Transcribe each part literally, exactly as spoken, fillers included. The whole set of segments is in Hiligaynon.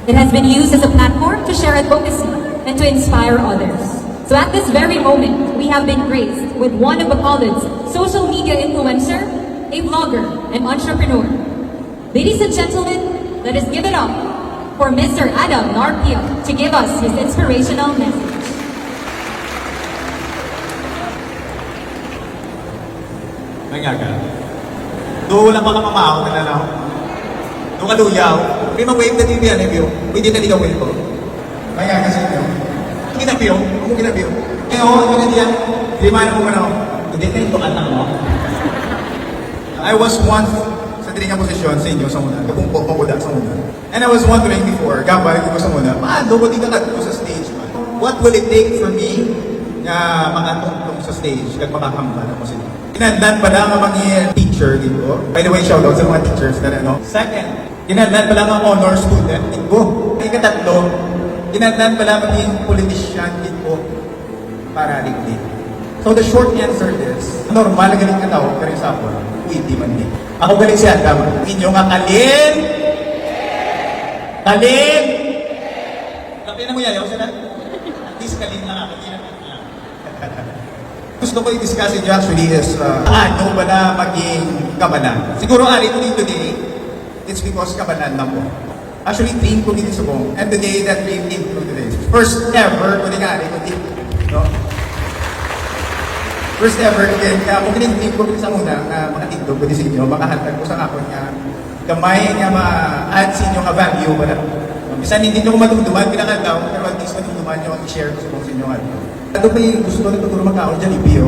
It has been used as a platform to share advocacy and to inspire others. So at this very moment, we have been graced with one of Bacolod's social media influencer, a vlogger, and entrepreneur. Ladies and gentlemen, let us give it up for Mister Adam Narpio to give us his inspirational message. May nga ka. Do lang mga mamahaw na lang. Do kaluyaw. May ma-wave na din yan, eh, view. Pwede na ligaw ko. May nga kasi ito. Kinapiyo. Ako kinapiyo. Eh, oo, ano na diyan? Di man ako ano. Hindi na ito anak mo. I was once sa diri nga posisyon sa inyo sa una. Kapungko ko da sa una. And I was wondering before, gambal ko sa una, paano ko di ka kadto sa stage man? What will it take for me nga makatungtong sa stage kag makahambal ako sa inyo? Kinahanglan pala nga mangi teacher dito. By the way, shout out sa mga teachers na ano. Second, kinahanglan pala nga honor student dito. Ikatatlo, kinahanglan pala maging politician dito para digdi. So the short answer is, normal galing ka tao, pero sa ako, pwede man din. Ako galing si Adam. Inyo nga kalin! Kalin! Kapin na mo yayaw sila? At least kalin na ako. Gusto ko i-discuss inyo actually is, uh, ano ba na maging kabanan? Siguro ari ko dito din, it's because kabanan lang po. Actually, dream ko gid subong. And the day that dream came true today. First ever ko ni nga ari ko din. No? First ever ko din. Kaya ako din dream ko din sa una nga makatindog ko din sa inyo, makahatag ko sa akon nga gamay nga ma-add sa inyo nga value ba na. Bisan hindi nyo ko madumduman, pinakataw, pero at least madumduman nyo ang i-share ko subong sa inyo nga. Ato may gusto na siguro magkaon dyan, Ipio.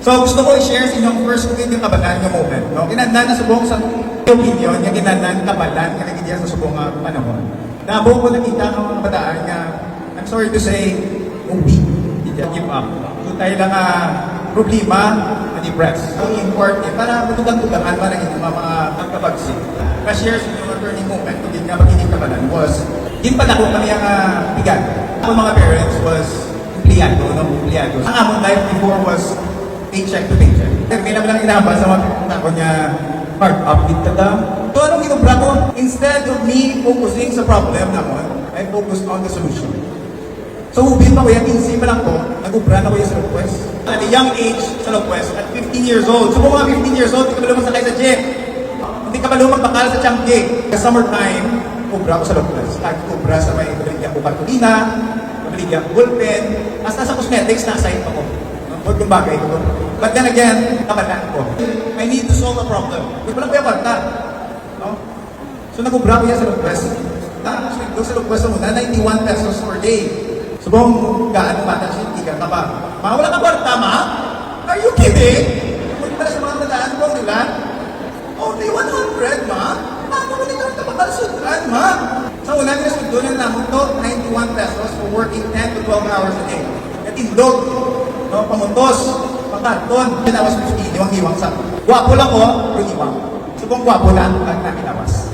So, gusto ko i-share sa inyong first ko yung kabanan nga moment, no? Kinahanglan na subong sa opinion nga kinahanglan kabanan nga nagigya sa subong nga panahon. Nabo ko nakita ang mga kabataan nga, I'm sorry to say, ubi. Hindi give up. Kung tayo lang ah, problema, ma-depress. Ang important, para matugang-tugangan man ang inyong mga pagkabagsi. Ka-share sa inyong turning moment, kung hindi nga magiging kabanan, was, ginpadako kami ang ah, bigat. Ang mga parents was, empleyado, no? Empleyado. Ang among life before was paycheck to paycheck. Termina mo lang inabas sa mga ako niya, hard up dito ta. So, anong ginubra ko? Instead of me focusing sa problem naman, I focused on the solution. So, hubin pa ko yan, kinse pa lang ko, nag-ubra na ko yan sa Log West. At a young age, sa Log West, at fifteen years old. So, kung mga fifteen years old, di ka ba lumasakay sa jeep? Hindi ka ba lumagbakal sa tiyangke? Sa summertime, ubra ko sa Log West. Nag-ubra sa may Baligya ko kartulina, Baligya ko ballpen, hasta sa cosmetics, na-assign pa ko. Ang bagay ko. But then again, kabataan ko. I need to solve a problem. Wala ko yung kwarta. No? So, nag-ubra ko yan sa Log West. Tapos, nagdo sa Log West sa una, ninety-one pesos per day. Subong, gaan ang bata siya, hindi ka ba? Ma, wala ka kwarta, ma? Are you kidding? Punta sa mga kabataan ko, di ba? Only one hundred, ma? Paano ko nila ito makalsutan, ma? Sa una, nila sundo na naman to, ninety-one pesos for working ten to twelve hours a day. Natindog, no? Pamutos, pakarton. Pinawas ko sa iwang-iwang sa. Gwapo lang ko, pero iwang. Subong gwapo lang, ang nakinawas.